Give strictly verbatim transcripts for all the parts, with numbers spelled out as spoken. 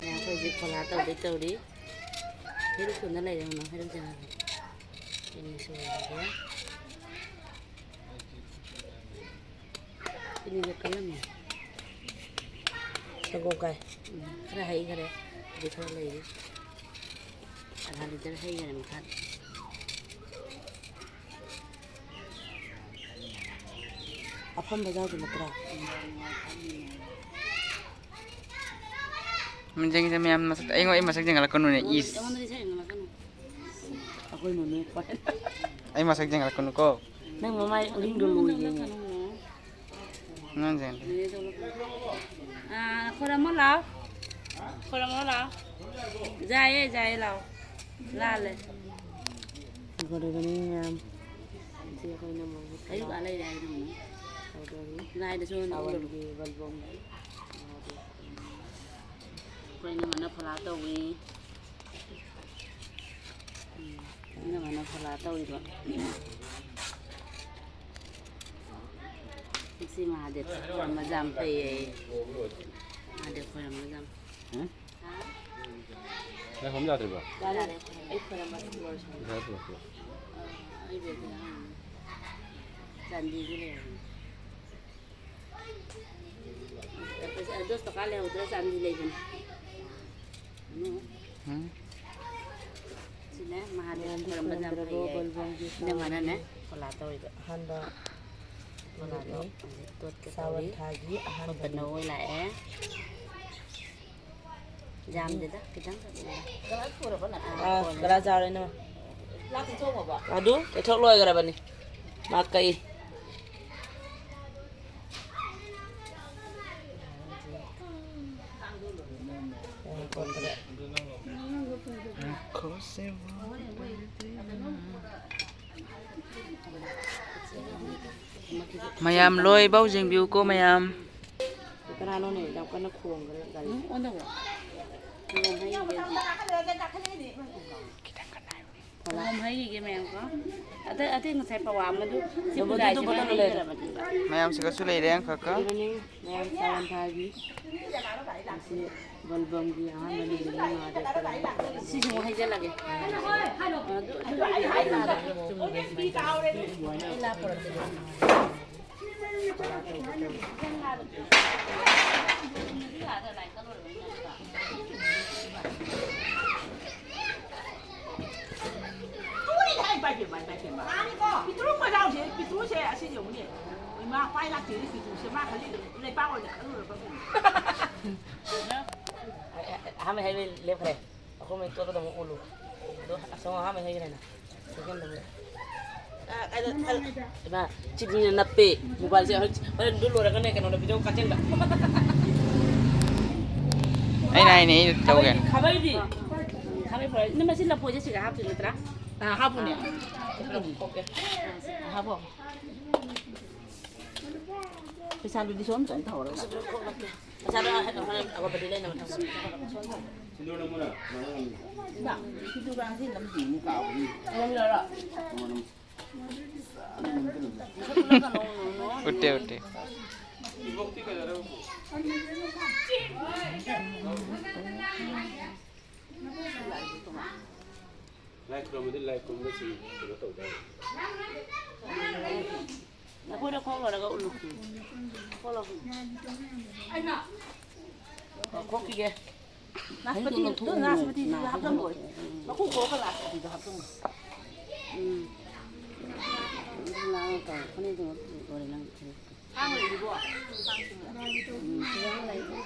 ꯑꯩꯈꯣꯏ ꯍꯧꯖꯤꯛ ꯐꯣꯂꯥ ꯇꯧꯗꯣꯏ ꯇꯧꯔꯤ꯫ ꯍꯩꯔꯨꯛ ꯊꯨꯅ ꯂꯩꯔꯦ, ꯍꯩꯔꯨꯛ ꯆꯪꯉꯒꯦ꯫ ꯆꯦꯡ ꯁꯨꯔꯒꯦ꯫ ꯆꯤꯅꯤꯗꯣ ꯀꯜꯂꯝꯃꯦ꯫ ꯁꯪꯒꯣꯝ ꯀꯥꯏ꯫ ꯎꯝ, ꯈꯔ ꯍꯩꯈꯔꯦ꯫ ꯑꯗꯨ ꯈꯔ ꯂꯩꯔꯤ꯫ ꯑꯙꯥ ꯂꯤꯇꯔ ꯍꯩꯈꯔꯦ ꯃꯈꯥꯗ꯫ ꯑꯐꯝꯕ ꯌꯥꯎꯗꯣꯏ ꯅꯠꯇ꯭ꯔꯥ? ꯃꯤꯡꯖꯦꯜꯁꯦ ꯃꯌꯥꯝ ꯃꯁꯛ, ꯑꯩꯉꯣꯟꯗ ꯑꯩ ꯃꯁꯛ ꯌꯦꯡꯍꯜꯂꯛꯀꯅꯨꯅꯦ, ꯏꯁ꯫ ꯑꯩꯉꯣꯟꯗꯗꯤ ꯁꯛ ꯌꯦꯡꯍꯜꯂꯛꯀꯅꯨ꯫ ꯑꯩꯈꯣꯏ ꯃꯅꯨꯡ ꯄꯥꯏ-꯫ ꯑꯩ ꯃꯁꯛ ꯌꯦꯡꯍꯜꯂꯛꯀꯅꯨꯀꯣ꯫ ꯅꯪ ꯃꯃꯥꯏ ꯎꯔꯤꯡꯗꯣ ꯂꯣꯏꯔꯦꯅꯦ꯫ ꯅꯪ ꯌꯦꯡꯍꯜꯂꯛꯀꯅꯨ꯫ ꯑꯥ, ꯈꯣꯏꯔꯝꯃꯣ ꯂꯥꯛꯑꯣ꯫ ꯈꯣꯏꯔꯝꯃꯣ ꯂꯥꯛꯑꯣ꯫ ꯌꯥꯏꯌꯦ, ꯌꯥꯏꯌꯦ, ꯂꯥꯛꯑꯣ꯫ ꯂꯥꯜꯂꯦ꯫ ꯒꯣꯗꯕꯅꯤ ꯃꯌꯥꯝ꯫ ꯁꯤ ꯑꯩꯈꯣꯏꯅ ꯑꯃꯨꯛ ꯑꯌꯨꯛ ꯑꯥ ꯂꯩꯔꯦ ꯍꯥꯏꯗꯨꯅꯤ꯫ ꯇꯧꯗꯣꯔꯤ꯫ ꯂꯥꯏꯗꯁꯨ ꯑꯣꯏꯅ ꯎꯠꯂꯨꯔꯣ꯫ ꯁꯥꯋꯟꯒꯤ ꯕꯜꯕꯝ꯫ ꯑꯩꯈꯣꯏ ꯏꯅꯝꯃꯅ ꯐꯣꯂꯥ ꯇꯧꯏ꯫ ꯎꯝ, ꯏꯅꯝꯃꯅ ꯐꯣꯂꯥ ꯇꯧꯔꯤꯕ꯫ ꯉꯁꯤ ꯃꯍꯥꯗꯦꯕ ꯈꯣꯏꯔꯝꯕꯁꯦ ꯌꯥꯝ ꯐꯩꯌꯦ꯫ ꯃꯍꯥꯗꯦꯕ ꯈꯣꯏꯔꯝꯕꯁꯦ ꯌꯥꯝ ꯍꯥ? ꯅꯪ ꯍꯣꯝ ꯌꯥꯗ꯭ꯔꯤꯕꯣ? ꯌꯥꯔꯦ, ꯑꯩ ꯈꯣꯏꯔꯝꯕ ꯂꯣꯏꯁꯤꯜꯂꯦ꯫ ꯄꯩꯁꯥ ꯄꯨꯔꯛꯄ꯭ꯔꯣ? ꯑ, ꯑꯩ ꯕꯦꯒꯇ ꯌꯥꯎꯔꯝꯒꯅꯤ꯫ ꯆꯥꯟꯗꯤꯁꯨ ꯂꯩꯔꯝꯒꯅꯤ꯫ ꯄꯩꯁꯥ, ꯗꯣꯁ ꯇꯀꯥ ꯂꯩꯍꯧꯗ꯭ꯔꯥ ꯆꯥꯟꯗꯤ ꯂꯩꯕꯅꯤ꯫ ꯎꯝ꯫ ꯎꯝ꯫ ꯁꯤꯅꯦ ꯃꯍꯥꯗꯦꯕ ꯃꯌꯥꯝꯗꯤ ꯈꯣꯏꯔꯝꯕꯗ ꯌꯥꯝ ꯈꯣꯏꯔꯝꯗ꯭ꯔꯕꯣ ꯐꯩꯌꯦ꯫ ꯕꯜꯕꯝꯒꯤ ꯏꯅꯝꯃꯅꯅꯦ ꯁꯥꯕꯒꯤ ꯐꯣꯂꯥ ꯇꯧꯔꯤꯕ꯫ ꯑꯍꯥꯟꯕ ꯐꯣꯂꯥꯗꯣ ꯅꯨꯃꯤꯠꯅꯤ꯫ ꯍꯧꯖꯤꯛ ꯇꯣꯠꯀꯦ ꯁꯥꯋꯟ ꯇꯧꯔꯤ꯫ ꯊꯥꯒꯤ ꯑꯩꯈꯣꯏ ꯑꯍꯥꯟꯕ ꯄꯅꯧ ꯅꯨꯃꯤꯠ꯫ ꯍꯣꯏ ꯂꯥꯛꯑꯦ꯫ ꯌꯥꯝꯗꯦꯗ, ꯈꯤꯇꯪ ꯈꯛ꯫ ꯑꯥ, ꯀꯣꯟꯅ꯫ ꯒ꯭ꯂꯥꯁ ꯌꯥꯎꯔꯦ ꯏꯅꯝꯃ꯫ ꯑꯗꯨ ꯇꯩꯊꯣꯛ ꯂꯣꯏꯈ꯭ꯔꯕꯅꯤ꯫ ꯃꯥ ꯀꯛꯏ꯫ ꯃꯌꯥꯝ ꯂꯣꯏꯕꯧ ꯌꯦꯡꯕꯤꯌꯨꯀꯣ ꯃꯌꯥꯝ꯫ ꯀꯅꯥꯅꯣꯅꯦ ꯌꯥꯝ ꯀꯟꯅ ꯈꯣꯡꯈ꯭ꯔꯦ ꯒꯥꯔꯤ? ꯎꯝ, ꯑꯣꯟꯊꯧꯔꯣ꯫ ꯈꯤꯇꯪ ꯀꯟꯅ ꯍꯥꯏꯌꯨꯅꯦ꯫ ꯁꯪꯒꯣꯝ ꯍꯩꯔꯤꯒꯦ ꯃꯌꯥꯝ ꯀꯣ꯫ ꯑꯇꯩ, ꯑꯇꯩ ꯉꯁꯥꯏ ꯄꯋꯥ ꯑꯃꯗꯨ ꯁꯤ ꯑꯗꯨ ꯕꯨꯗꯥꯏꯁꯦ ꯕꯨꯗꯥꯏ ꯂꯣꯏ ꯂꯩꯔꯦ꯫ ꯂꯩꯔꯕꯅꯦꯕ꯫ ꯃꯌꯥꯝꯁꯤꯒꯁꯨ ꯂꯩꯔꯦ ꯑꯪꯀꯀ꯫ ꯏꯚꯤꯅꯤꯡ ꯃꯌꯥꯝ ꯆꯥ ꯂꯣꯟꯊꯥꯒꯤ꯫ ꯉꯁꯤ ꯕꯣꯜꯕꯝꯒꯤ ꯑꯍꯥꯟꯕ ꯅꯨꯃꯤꯠꯅꯤ ꯃꯍꯥꯗꯦꯕ ꯈꯨꯔꯨꯝꯕ꯫ ꯁꯤꯁꯨ ꯑꯃꯨꯛ ꯍꯩꯖꯜꯂꯒꯦ꯫ ꯑꯗꯨ, ꯑꯗꯨ, ꯑꯩ ꯂꯥꯛꯄꯗ꯫ ꯇꯨꯅꯤ ꯍꯥꯏ, ꯏꯃꯥꯏ ꯄꯦꯝꯃ, ꯏꯃꯥꯏ ꯄꯦꯝꯃ꯫ ꯃꯥꯅꯤꯀꯣ꯫ ꯄꯤꯇ꯭ꯔꯨ ꯀꯣꯏꯂꯥꯎꯁꯦ, ꯄꯤꯇ꯭ꯔꯨꯁꯦ ꯑꯁꯤꯗꯤ ꯌꯦꯡꯉꯨꯅꯦ꯫ ꯏꯃꯥ ꯄꯥꯏ ꯂꯥꯛꯇꯦꯅꯦ, ꯄꯤꯇ꯭ꯔꯨꯁꯦ꯫ ꯃꯥ ꯈꯜꯂꯤꯗꯣ ꯂꯩꯄꯥꯛ ꯑꯣꯏꯅ ꯈꯜꯂꯨꯔꯕ ꯀꯩꯅꯣ꯫ ꯑꯍꯥꯟꯕ ꯍꯩꯕ ꯂꯦꯞꯈ꯭ꯔꯦ꯫ ꯑꯍꯨꯝ ꯍꯦꯛ ꯇꯣꯠꯄꯗ ꯑꯃꯨꯛ ꯎꯠꯂꯨ꯫ ꯑꯗꯣ ꯑꯁꯣꯝ ꯑꯍꯥꯟꯕ ꯍꯩꯈ꯭ꯔꯦꯅ꯫ ꯁꯦꯀꯦꯟꯗ ꯑꯃꯨꯛ꯫ ꯏꯃꯥ, ꯆꯤꯅꯤꯅ ꯅꯞꯄꯦ꯫ ꯃꯣꯕꯥꯏꯜꯁꯦ ꯍꯣꯔꯦꯟ, ꯍꯣꯔꯦꯟ ꯑꯗꯨ ꯂꯣꯏꯔꯒꯅꯦ, ꯀꯩꯅꯣꯗ ꯚꯤꯗꯤꯑꯣ ꯀꯥꯆꯤꯟꯗ꯫ ꯑꯩꯅ ꯍꯥꯏꯅꯦ, ꯑꯩ ꯇꯧꯒꯦ꯫ ꯈꯥꯕꯩꯗꯤ? ꯈꯥꯕꯩ ꯄꯨꯔꯛꯑꯦ꯫ ꯅꯪ ꯃꯁꯤ ꯂꯐꯣꯏꯁꯦ ꯁꯤꯒ ꯍꯥꯞꯇꯣꯏ ꯅꯠꯇ꯭ꯔꯥ? ꯑꯥ, ꯍꯥꯞꯄꯨꯅꯦ꯫ ꯑꯥ꯫ ꯑꯗꯨꯗꯨꯅꯤ꯫ ꯍꯥꯞꯄꯣ꯫ ꯄꯩꯁꯥꯗꯨꯗꯤ ꯁꯣꯝ ꯆꯪ ꯊꯧꯔꯒ꯫ ꯄꯩꯁꯥꯗꯣ ꯍꯣꯔꯦꯟ ꯑꯋꯥꯠꯄꯗꯤ ꯂꯩꯅꯕ ꯊꯝꯃꯣ꯫ ꯁꯤꯗꯨꯒ ꯁꯤ ꯂꯝꯕꯤꯅꯤ ꯀꯥꯎꯕꯅꯤ꯫ ꯂꯝꯕꯤꯔꯣ? ꯎꯠꯇꯦ, ꯎꯠꯇꯦ꯫ ꯂꯥꯏ ꯈꯨꯔꯨꯝꯕꯗꯤ ꯂꯥꯏ ꯈꯨꯔꯨꯝꯕꯁꯤꯡ ꯀꯩꯅꯣ ꯇꯧꯗꯥꯏ? ꯅꯈꯣꯏꯗ ꯈꯣꯡ ꯂꯣꯏꯔꯒ ꯎꯠꯂꯨ꯫ ꯈꯣꯡ ꯂꯣꯏꯔꯒ꯫ ꯈꯣꯛꯈꯤꯒꯦ꯫ ꯅꯥꯁꯄꯇꯤ, ꯅꯥꯁꯄꯇꯤꯗꯨꯁꯨ ꯍꯥꯞꯆꯜꯂꯣ꯫ ꯃꯀꯨ ꯈꯣꯛꯑꯒ ꯅꯥꯁꯄꯇꯤꯗꯣ ꯍꯥꯞꯆꯜꯂꯣ꯫ ꯎꯝ꯫ ꯊꯥꯡ ꯂꯩꯔꯤꯕꯣ?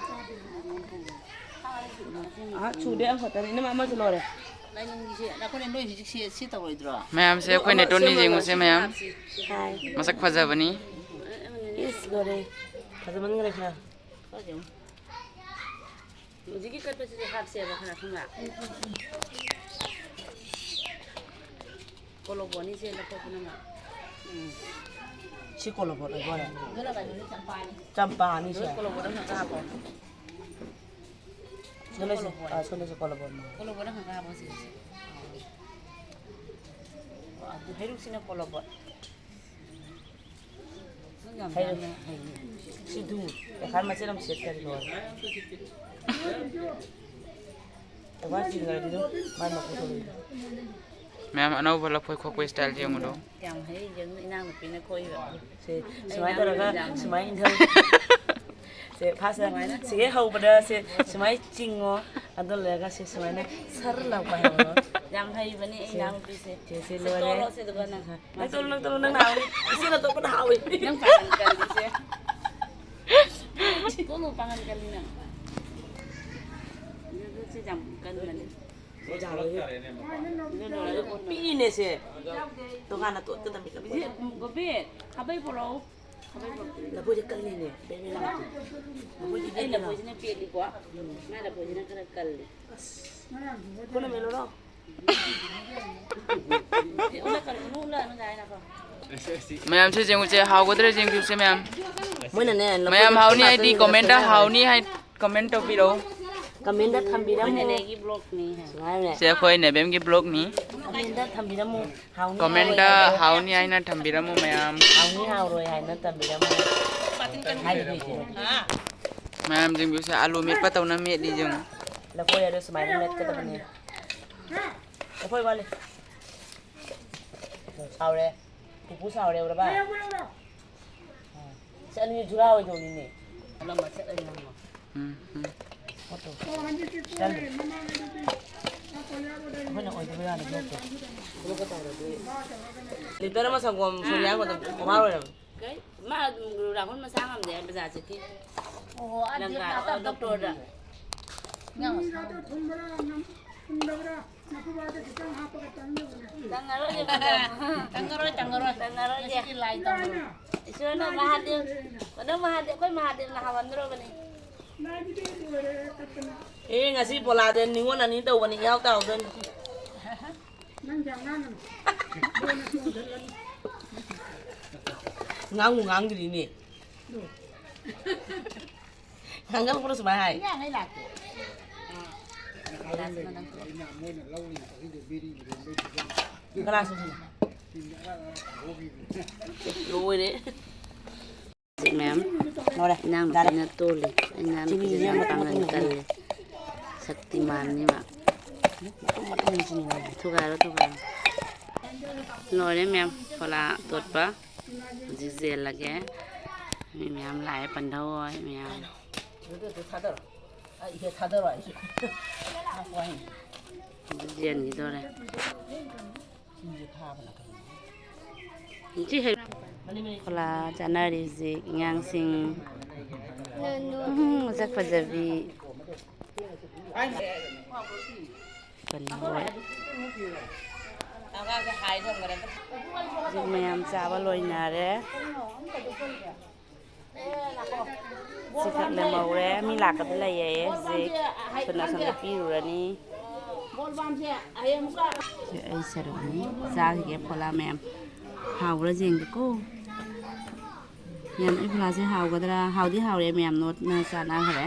ꯑꯥ, ꯁꯨꯗꯦ, ꯑꯃꯈꯛꯇꯅꯤ꯫ ꯏꯅꯝꯃ, ꯑꯃꯁꯨ ꯂꯣꯏꯔꯦ꯫ ꯂꯥꯏꯅꯤꯡꯒꯤꯁꯦ, ꯅꯈꯣꯏꯅ ꯅꯣꯏ ꯍꯧꯖꯤꯛ ꯁꯤ, ꯁꯤ ꯇꯧꯔꯣꯏꯗ꯭ꯔꯣ? ꯃꯌꯥꯝꯁꯦ ꯑꯗꯣ ꯑꯩꯈꯣꯏ ꯑꯃ ꯅꯦꯇꯣꯟꯅꯤ ꯁꯦꯝꯃꯒ ꯌꯦꯡꯉꯨꯁꯦ ꯁꯤ ꯃꯌꯥꯝ꯫ ꯍꯥꯞꯁꯤ꯫ ꯍꯥꯏ꯫ ꯃꯁꯛ ꯐꯖꯕꯅꯤ꯫ ꯏꯁ, ꯂꯣꯏꯔꯦ꯫ ꯐꯖꯃꯟꯈ꯭ꯔꯦ ꯈꯔ꯫ ꯈꯔ ꯌꯦꯡꯉꯨ꯫ ꯍꯧꯖꯤꯛꯀꯤ ꯀꯠꯄꯁꯤꯗꯤ ꯍꯥꯞꯁꯦꯕ ꯈꯔ, ꯈꯪꯕ꯭ꯔꯥ? ꯀꯣꯂꯣꯕꯣꯅꯤꯁꯦ ꯂꯧꯊꯣꯛꯄꯅ ꯃꯥ꯫ ꯎꯝ꯫ ꯁꯤ ꯀꯣꯂꯣꯕꯣꯠ ꯑꯣꯏꯕ ꯑꯣꯏꯔꯦ꯫ ꯑꯗꯨꯅ ꯀꯩꯅꯣꯅꯤ, ꯆꯝꯄꯥꯅꯤ꯫ ꯆꯝꯄꯥꯅꯤ ꯁꯦ꯫ ꯀꯣꯂꯣꯕꯣꯠ ꯑꯃ ꯍꯥꯞꯄꯣ꯫ ꯁꯣꯝꯗꯁꯨ, ꯀꯣꯂꯣꯕꯣꯠ꯫ ꯑꯥ, ꯁꯣꯝꯗꯁꯨ ꯀꯣꯂꯣꯕꯣꯠ ꯑꯃ꯫ ꯀꯣꯂꯣꯕꯣꯠ ꯑꯃ ꯍꯥꯞꯄꯣ ꯁꯤ꯫ ꯍꯩꯔꯨꯛꯁꯤꯅ ꯀꯣꯂꯣꯕꯣꯠ꯫ ꯅꯪ ꯌꯥꯝ ꯍꯩꯔꯨꯛ꯫ ꯌꯥꯝꯅ ꯍꯩꯅꯦ꯫ ꯁꯤꯗꯨ ꯄꯩꯈꯥ ꯃꯆꯦꯠ ꯑꯃ ꯁꯦꯠꯀꯅꯤ ꯂꯣꯏꯔꯦ꯫ ꯄꯩꯈꯥ ꯆꯤꯡꯈ꯭ꯔꯗꯤ ꯑꯗꯨꯝ ꯃꯥꯏ ꯃꯀꯨ ꯊꯣꯛꯂꯛꯏꯗꯣ꯫ ꯃꯌꯥꯝ ꯑꯅꯧꯕ ꯂꯐꯣꯏ ꯈꯣꯛꯄ style ꯌꯦꯡꯉꯨꯗꯣ꯫ ꯌꯥꯝ ꯍꯩ ꯌꯦꯡꯉꯨ, ꯏꯅꯥꯎꯅꯨꯄꯤꯅ ꯈꯣꯛꯏꯕ꯫ ꯁꯦ, ꯑꯩ ꯁꯨꯃꯥꯏꯅ ꯇꯧꯔꯒ ꯏꯅꯥꯎꯅꯨꯄꯤꯅ ꯌꯥꯝ ꯁꯨꯃꯥꯏꯅ ꯏꯟꯊꯧ-, ꯁꯦ, ꯐꯥꯁ ꯁꯨꯃꯥꯏꯅ꯫ ꯁꯤꯒꯦ ꯍꯧꯕꯗ ꯁꯦ, ꯁꯨꯃꯥꯏꯅ ꯆꯤꯡꯉꯣ꯫ ꯑꯗꯨ ꯂꯣꯏꯔꯒ ꯁꯦ, ꯁꯨꯃꯥꯏꯅ ꯁꯔ ꯂꯥꯎꯕ ꯍꯥꯏꯕꯗꯣ꯫ ꯌꯥꯝ ꯍꯩꯕꯅꯦ ꯑꯩ ꯁꯦ, ꯏꯅꯥꯎꯅꯨꯄꯤꯁꯦ꯫ ꯁꯦ, ꯁꯦ, ꯁꯦ ꯂꯣꯏꯔꯦ꯫ ꯇꯣꯛꯂꯣ ꯁꯤꯗꯨꯒ ꯅꯪ꯫ ꯅꯪ ꯇꯣꯛꯂꯣ, ꯅꯪ ꯇꯣꯛꯂꯣ, ꯅꯪ ꯅꯍꯥꯟ ꯏꯆꯦꯅ ꯇꯣꯛꯄꯗ ꯍꯥꯎꯏ꯫ ꯅꯪ ꯄꯥꯡꯒꯟ ꯀꯜꯂꯤꯁꯦ꯫ ꯇꯣꯛꯂꯣ, ꯄꯥꯡꯒꯟ ꯀꯜꯂꯤ ꯅꯪ꯫ ꯑꯗꯨ ꯁꯤ ꯌꯥꯝ ꯀꯟꯕꯅꯦ꯫ ꯁꯤ ꯌꯥꯔꯣꯏꯍꯦ꯫ ꯑꯗꯨ ꯂꯣꯏꯔꯒ ꯀꯣꯟꯅ꯫ ꯄꯤꯛꯏꯅꯦ ꯁꯦ꯫ ꯇꯣꯉꯥꯟꯅ ꯇꯣꯠꯀꯗꯕꯅꯤ꯫ ꯁꯤ ꯒꯣꯕꯤꯟ, ꯈꯥꯕꯩ ꯄꯨꯔꯛꯎ꯫ ꯂꯐꯣꯏꯁꯦ ꯀꯜꯂꯤꯅꯦ꯫ ꯕꯦ ꯕꯦ ꯂꯥꯎꯏ꯫ ꯂꯐꯣꯏꯁꯦ ꯕꯦ ꯑꯩ ꯕꯦ ꯂꯥꯎꯏ꯫ ꯂꯐꯣꯏꯁꯤꯅ ꯄꯦꯠꯂꯤꯀꯣ꯫ ꯃꯥ ꯂꯐꯣꯏꯁꯤꯅ ꯈꯔ ꯀꯜꯂꯤ꯫ ꯀꯣꯟꯅ ꯃꯦꯜꯂꯨꯔꯣ꯫ ꯃꯌꯥꯝꯁꯦ ꯌꯦꯡꯉꯨꯁꯦ, ꯍꯥꯎꯒꯗ꯭ꯔꯥ ꯌꯦꯡꯕꯤꯌꯨꯁꯦ ꯃꯌꯥꯝ꯫ ꯃꯣꯏꯅꯅꯦ, ꯂꯐꯣꯏꯗꯣ ꯃꯌꯥꯝ ꯍꯥꯎꯅꯤ ꯍꯥꯏꯗꯤ ꯊꯣꯡꯅ comment ꯍꯥꯏꯔꯣꯏ꯫ ꯍꯥꯎꯅꯤ ꯍꯥꯏ comment ꯇꯧꯕꯤꯔꯛꯑꯣ꯫ Comment ꯊꯝꯕꯤꯔꯝꯃꯨ꯫ ꯅꯦꯅꯦꯒꯤ vlogꯅꯤ ꯍꯥꯏ꯫ ꯁꯨꯃꯥꯏꯅꯅꯦ꯫ ꯁꯦ ꯑꯩꯈꯣꯏ ꯅꯦꯕꯦꯝꯒꯤ vlogꯅꯤ꯫ Comment ꯊꯝꯕꯤꯔꯝꯃꯨ꯫ ꯍꯥꯎꯅꯤ comment ꯍꯥꯎꯔꯣꯏ ꯍꯥꯏꯅ꯫ ꯍꯥꯎꯅꯤ ꯍꯥꯏꯅ ꯊꯝꯕꯤꯔꯝꯃꯨ ꯃꯌꯥꯝ꯫ ꯍꯥꯎꯅꯤ ꯍꯥꯎꯔꯣꯏ ꯍꯥꯏꯅ ꯊꯝꯕꯤꯔꯝꯃꯨ꯫ ꯍꯥꯏꯗꯤ ꯍꯩꯇꯦ꯫ ꯃꯌꯥꯝ ꯌꯦꯡꯕꯤꯌꯨꯁꯦ, ꯑꯂꯨ ꯃꯦꯠꯄ ꯇꯧꯅ ꯃꯦꯠꯂꯤ ꯌꯦꯡꯉꯨ꯫ ꯂꯐꯣꯏ ꯑꯗꯨ ꯁꯨꯃꯥꯏꯅ ꯃꯦꯠꯀꯗꯕꯅꯦ꯫ ꯂꯐꯣꯏ ꯋꯥꯠꯂꯤ꯫ ꯁꯥꯎꯔꯦ꯫ ꯄꯨꯄꯨ ꯁꯥꯎꯔꯦ, ꯎꯔꯕ? ꯑꯥ꯫ ꯁꯤ ꯑꯅꯤ ꯖꯨꯔꯥ ꯑꯣꯏꯗꯧꯅꯤꯅꯦ꯫ ꯅꯝꯃ ꯆꯠꯂꯅꯤ ꯅꯝꯃ꯫ ꯎꯝ, ꯎꯝ꯫ ꯄꯣꯠꯇꯣ꯫ ꯆꯠꯂꯨ꯫ ꯑꯩꯈꯣꯏꯅ ꯑꯣꯏꯗꯕ ꯌꯥꯗꯕ ꯅꯠꯇꯦ꯫ ꯂꯤꯇꯔ ꯑꯃ ꯁꯪꯒꯣꯝ ꯁꯨꯝ ꯌꯥꯡꯕꯗ ꯀꯣꯝꯃꯥ ꯂꯣꯏꯔꯝꯃꯦ꯫ ꯀꯩ? ꯃꯥ ꯔꯥꯍꯨꯜ ꯃꯁꯥ ꯉꯝꯗꯦ ꯍꯥꯏ ꯕꯖꯥꯔ ꯆꯠꯈꯤ꯫ ꯑꯣ, ꯑꯥ, ꯂꯪꯀꯥ, ꯗꯦꯕꯅꯥꯊ ꯑꯥ, doctorꯗ꯫ ꯊꯨꯝꯕ꯭ꯔꯥ, ꯅꯝ-, ꯊꯨꯝꯗꯕ꯭ꯔꯥ? ꯅꯀꯨꯕꯥꯗ ꯈꯤꯇꯪ ꯍꯥꯞꯄꯒ ꯇꯪ ꯌꯦꯡꯉꯨꯅꯦ꯫ ꯇꯪꯉꯔꯣꯏꯁꯦ, ꯃꯗꯥꯝ꯫ ꯇꯪꯉꯔꯣꯏ, ꯇꯪꯉꯔꯣꯏ꯫ ꯇꯪꯉꯔꯣꯏꯁꯦ꯫ ꯉꯁꯤꯗꯤ ꯂꯥꯏ ꯇꯧꯔꯣꯏ꯫ ꯏꯁꯣꯔꯅ ꯃꯍꯥꯗꯦꯕ, ꯃꯗꯥꯝ ꯃꯍꯥꯗꯦꯕ, ꯑꯩꯈꯣꯏ ꯃꯍꯥꯗꯦꯕꯅ ꯍꯥꯎꯍꯟꯗ꯭ꯔꯣꯕꯅꯤ꯫ ꯂꯥꯏꯒꯤꯗꯤ ꯂꯣꯏꯔꯦ, ꯀꯠꯇꯅ꯫ ꯑꯦ, ꯉꯁꯤ ꯄꯣꯂꯥꯗꯦ ꯅꯤꯉꯣꯜ ꯑꯅꯤ ꯇꯧꯕꯅꯤ, ꯏꯍꯥꯎ ꯇꯥꯎꯗꯣꯏꯅꯤ꯫ ꯅꯪꯁꯦ ꯑꯉꯥꯡ ꯑꯃ꯫ ꯂꯣꯟꯅ ꯆꯣꯡꯁꯤꯜꯂꯅꯤ꯫ ꯉꯥꯡꯕꯨ ꯉꯥꯡꯗ꯭ꯔꯤꯅꯦ꯫ ꯉꯥꯡꯉꯛꯄ꯭ꯔꯣ ꯁꯨꯃꯥꯏ ꯍꯥꯏ? ꯏꯟꯖꯥꯡ ꯑꯩ ꯂꯥꯛꯀꯦ꯫ ꯒ꯭ꯂꯥꯁ ꯑꯃ ꯅꯪ ꯄꯨꯔꯛꯑꯣ꯫ ꯒ꯭ꯂꯥꯁ ꯑꯃ ꯁꯤꯗ꯫ ꯂꯣꯏꯔꯦ꯫ ꯍꯧꯖꯤꯛ ꯃꯌꯥꯝ ꯂꯣꯏꯔꯦ꯫ ꯏꯅꯥꯎꯅꯨꯄꯤꯅ ꯇꯣꯜꯂꯤ꯫ ꯆꯤꯅꯤ ꯏꯅꯥꯎꯅꯨꯄꯤꯁꯤꯅ ꯌꯥꯝ ꯄꯥꯡꯒꯜ ꯀꯜꯂꯤ꯫ ꯁꯛꯇꯤꯃꯥꯟꯅꯤ ꯃꯥ꯫ ꯃꯇꯨꯝ ꯃꯇꯨꯝ ꯆꯤꯅꯤ ꯂꯩꯔꯦ꯫ ꯊꯨꯒꯥꯏꯔꯣ, ꯊꯨꯒꯥꯏꯔꯣ꯫ ꯂꯣꯏꯔꯦ ꯃꯌꯥꯝ꯫ ꯐꯣꯂꯥ ꯇꯣꯠꯄ꯫ ꯍꯧꯖꯤꯛ ꯌꯦꯜꯂꯒꯦ꯫ ꯃꯤ ꯃꯌꯥꯝ ꯂꯥꯛꯑꯦ, ꯄꯟꯊꯧ ꯍꯣꯏ ꯃꯌꯥꯝ꯫ ꯑꯗꯨꯗꯣ ꯊꯥꯗꯔꯣ꯫ ꯑꯩ ꯍꯦꯛ ꯊꯥꯗꯔꯣ ꯑꯩꯁꯨ꯫ ꯍꯥꯞꯄꯨ ꯍꯥꯏꯅꯤ꯫ ꯍꯧꯖꯤꯛ ꯌꯦꯟꯈꯤꯗꯣꯔꯦ꯫ ꯁꯤꯡꯁꯦ ꯊꯥꯕꯅ ꯀꯩꯅꯣ? ꯁꯤ ꯍꯩ-, ꯐꯣꯂꯥ ꯆꯥꯅꯔꯤꯁꯤ ꯑꯉꯥꯡꯁꯤꯡ꯫ ꯎꯝ, ꯃꯁꯛ ꯐꯖꯕꯤ꯫ ꯀꯩꯅꯣ ꯍꯣꯏ꯫ ꯍꯧꯖꯤꯛ ꯃꯌꯥꯝ ꯆꯥꯕ ꯂꯣꯏꯅꯔꯦ꯫ ꯁꯤꯈꯛ ꯂꯦꯝꯍꯧꯔꯦ꯫ ꯃꯤ ꯂꯥꯛꯀꯗ ꯂꯩꯌꯦ ꯍꯧꯖꯤꯛ꯫ ꯊꯨꯅ ꯁꯣꯝꯗ ꯄꯤꯔꯨꯔꯅꯤ꯫ ꯁꯤ ꯑꯩ ꯁꯔꯨꯛꯅꯤ꯫ ꯆꯥꯈꯤꯒꯦ ꯐꯣꯂꯥ ꯃꯌꯥꯝ꯫ ꯍꯥꯎꯕ꯭ꯔꯥ ꯌꯦꯡꯒꯦꯀꯣ꯫ ꯃꯌꯥꯝ, ꯑꯩ ꯐꯣꯂꯥꯁꯦ ꯍꯥꯎꯒꯗ꯭ꯔꯥ? ꯍꯥꯎꯗꯤ ꯍꯥꯎꯔꯦ ꯃꯌꯥꯝ, ꯅꯣꯠꯅ ꯆꯥꯅꯈ꯭ꯔꯦ꯫